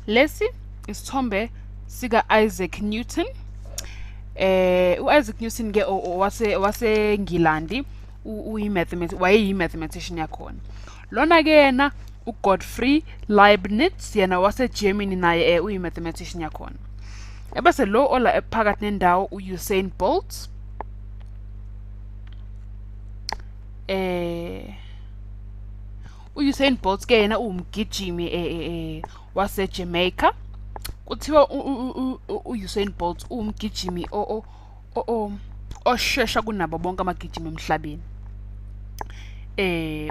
Lesi isithombe sika-Isaac Newton. U-Isaac Newton ke waseNgilandi, wayeyi-mathematician yakhona. Lona ke yena uGottfried Leibniz, yena waseGermany, naye uyi-mathematician yakhona. Ebese lo ola phakathi nendawo u-Usain Bolt. U-Usain Bolt ke yena uwumgijimi waseJamaica. Kuthiwa u-Usain Bolt uwumgijimi oshesha kunabo bonke amagijimi emhlabeni.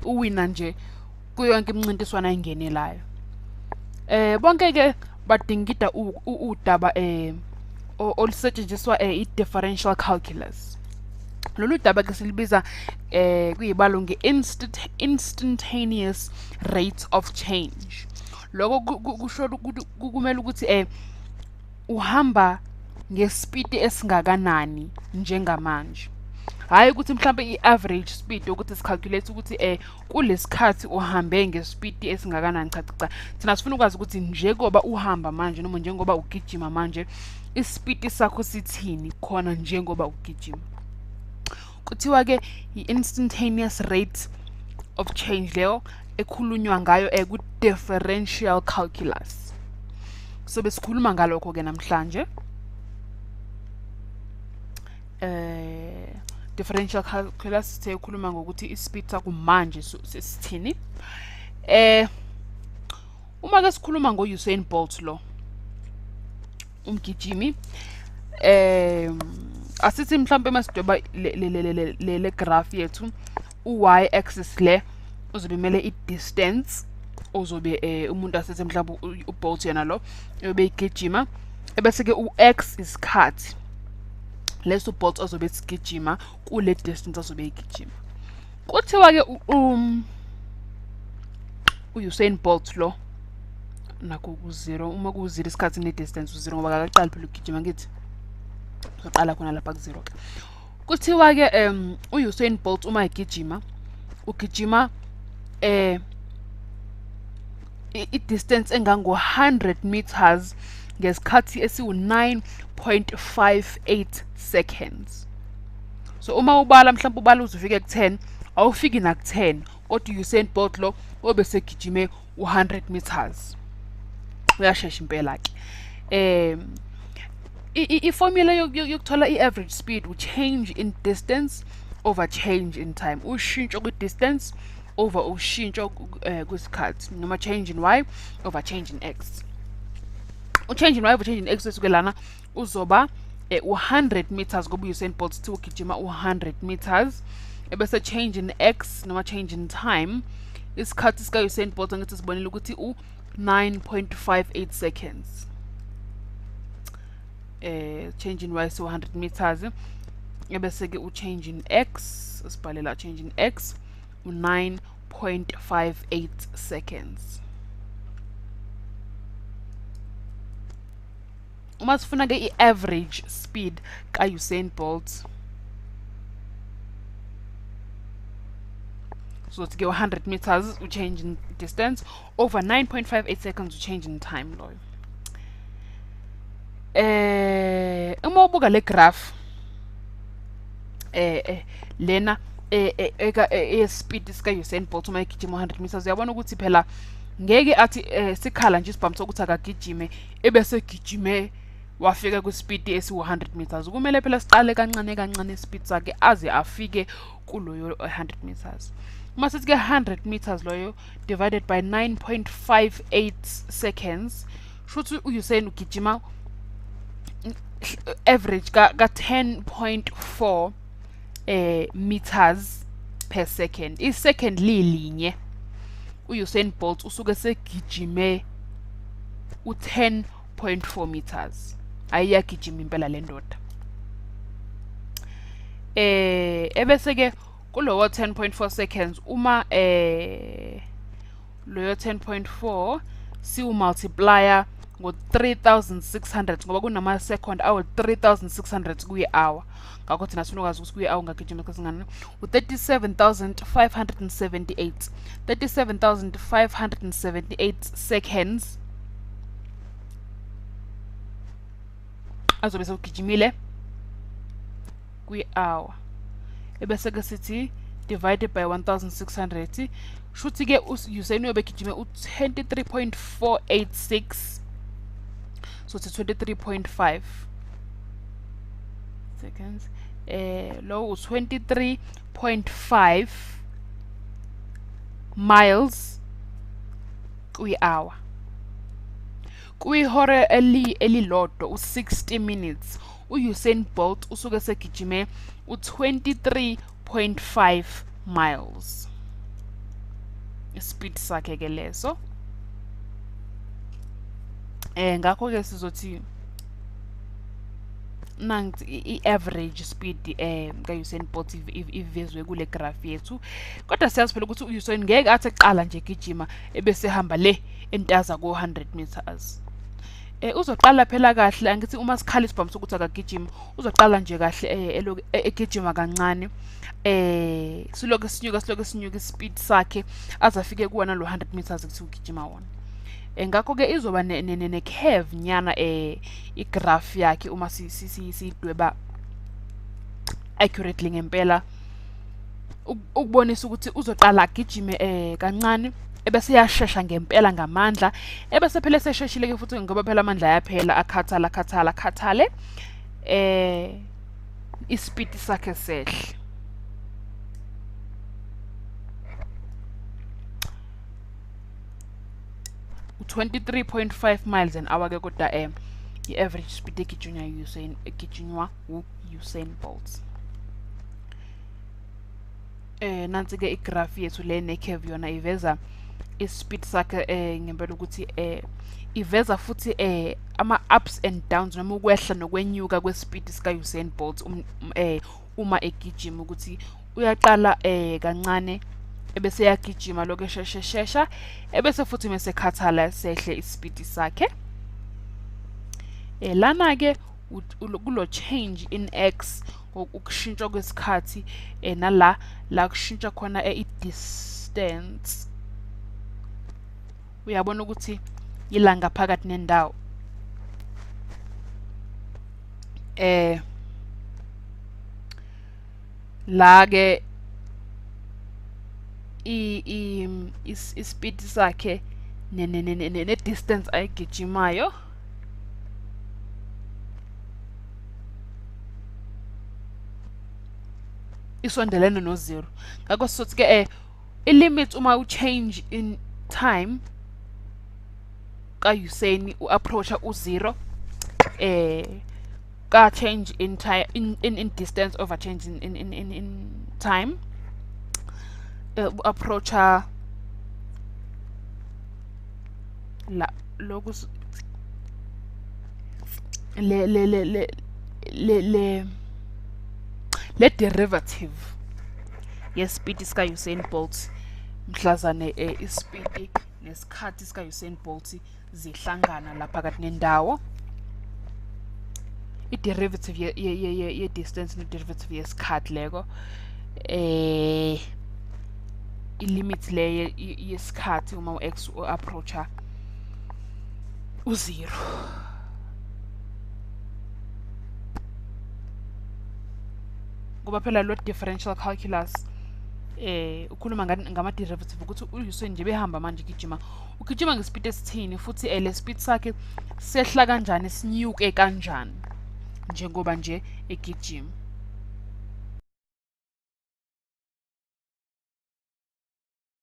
Uwina nje kuyo yonke imincintiswano ayingenelayo. Bonke ke badingida udaba olusetshenziswa i-differential calculus. Lolu daba ke silibiza kuyibalo nge-instantaneous rate of change. Lokho kusho kumele ukuthi uhamba ngespeed esingakanani njengamanje. Hhayi ukuthi mhlampe i-average speed ukuthi sicalculate ukuthi kulesikhathi uhambe ngespeed esingakanani. Cha cha cha, thina sifuna ukwazi ukuthi njengoba uhamba manje noma njengoba ugijima manje ispeed sakho sithini khona njengoba ugijima. Kuthiwa ke i-instantaneous rate of change leyo ekhulunywa ngayo ku-differential calculus. So besikhuluma ngalokho ke namhlanje. Differential calculus sikhuluma ngokuthi ispeed sakho manje sithini. Uma ke sikhuluma ngo-Usain Bolt lo umgijimi, asithi mhlawumbe masidweba le graph yethu, u-y axis le uzobe imele i-distance ozobe umuntu asithi mhlawumbe uBolt yena lo uyobe igijima, ebese ke u-x isikhathi leso Bolt ozobe sigijima kule distance azobe igijima. Kuthiwa ke u-Usain Bolt lo nakho ku-0, uma ku-0 isikhathi ne-distance u-0 ngoba akaqali phela ukugijima, ngithi uzoqala khona lapha ku-0 ke. Kuthiwa ke u-Usain Bolt uma egijima ugijima i-distance engango-100 meters ngesikhathi esiwu-9.58 seconds. So uma ubala mhlawumbe ubala uze ufike ku-10, awufiki naku-10, kodwa u-Usain Bolt lo obe segijime u-100 meters. Uyashesha impela ke. I-formula yokuthola i-average speed u-change in distance over change in time. Ushintsho kwi-distance over ushintsho kwisikhathi, noma change in y over change in x. U-change in y over change in x esuke lana uzoba u-100 meters ngoba u-Usain Bolt sithi ugijima u-100 meters, ebese change in x noma change in time isikhathi sika Usain Bolt angithi sibonile ukuthi u-9.58 seconds. Change in y so 100 meters, ebese ke u-change in x sibhalela change in x u-9.58 seconds. Uma sifuna ke i-average speed ka-Usain Bolt, so to go 100 meters change in distance over 9.58 seconds change in time loyo. Uma ubuka le graph lena e-speed sika Usain Bolt uma egijima 100 meters, uyabona ukuthi phela ngeke athi sikhala nje isibhamu sokuthi akagijime ebese gijime wafika kwispeed esiwu-100 meters. Kumele phela siqale kancane kancane ispeed sakhe aze afike kuloyo 100 meters. Uma sithi ke 100 meters loyo divided by 9.58 seconds, shuthi u-Usain ugijima average ka 10.4 meters per second. I-second lilinye u-Usain Bolt usuke segijime u-10.4 meters. Ayiyagijima impela le ndoda. Ebese ke kulowo 10.4 seconds uma loyo 10.4 siwu multiplier ngo 3600 ngoba kunama second awu 3600 kuyi hour. Ngakho thina sifuna ukwazi ukuthi kuyi hour ungagijima isikhathi esingakanani. U 37578 37578 seconds azobe sewugijimile kwi-hour. Ebese ke sithi divided by 1600, shuthi ke Usain uyobe egijime u-23.486, so it's 23.5 seconds. Lo u-23.5 miles kwi-hour. Kwihora elilodwa u-60 minutes, u-Usain Bolt usuke segijime u-23.5 miles. Ispeed sakhe ke leso. Ngakho ke sizothi nangithi i-average speed ka-Usain Bolt ivezwe kule graph yethu, kodwa siyazi phela ukuthi u-Usain ngeke athi eqala nje gijima ebese hamba le entaza ko-100 meters. Uzoqala phela kahle, angithi uma sikhala isibhamu sokuthi akagijima, uzoqala nje kahle elokhu egijima kancane, silokhu sinyuka ispeed sakhe aze afike kuwona lo 100 meters kuthi ugijima wona. Ngakho ke izoba ne curve nyana igraph yakhe uma siyidweba accurately ngempela, ukubonisa ukuthi uzoqala agijime kancane ebese yashesha ngempela ngamandla, ebese phela esesheshile ke futhi ngoba phela amandla ayaphela, akhathala akhathala akhathale, ispeed sakhe sehle. U-23.5 miles an hour ke kodwa i-average speed egijinywa u-Usain Bolt. Nansi ke igraph yethu le ne-curve yona iveza ispeed sakhe ngempela ukuthi iveza futhi ama ups and downs noma ukwehla nokwenyuka kwespeed sika Usain Bolt uma egijima, ukuthi uyaqala kancane ebese yagijima lokho eshesheshesha, ebese futhi mesekhathala sehle ispeed sakhe. Lana ke kulo change in x ukushintsha kwesikhathi, nala la kushintsha khona i-distance, uyabona ukuthi ilanga phakathi nendawo. La ke ispeed sakhe ne distance ayigijimayo isondelene no 0. Ngakho sizothi ke i-limit uma u-change in time ka-Usain u-approacha u-0, ka change in time in distance over change in time, u-approacha la lokhu le le le le le le le derivative yespeed sika Usain Bolt mhlazane ispeed nesikhathi sika Usain Bolt zihlangana lapha phakathi nendawo. I-derivative ye distance ne derivative yesikhathi leko, i-limit le yesikhathi uma u-x u-approacha u-0. Ngoba phela lo differential calculus ukhuluma ngama derivative ukuthi uUsain nje behamba manje gijima, ugijima ngespeed esithini futhi le speed sakhe sehla kanjani sinyuke kanjani njengoba nje egijima.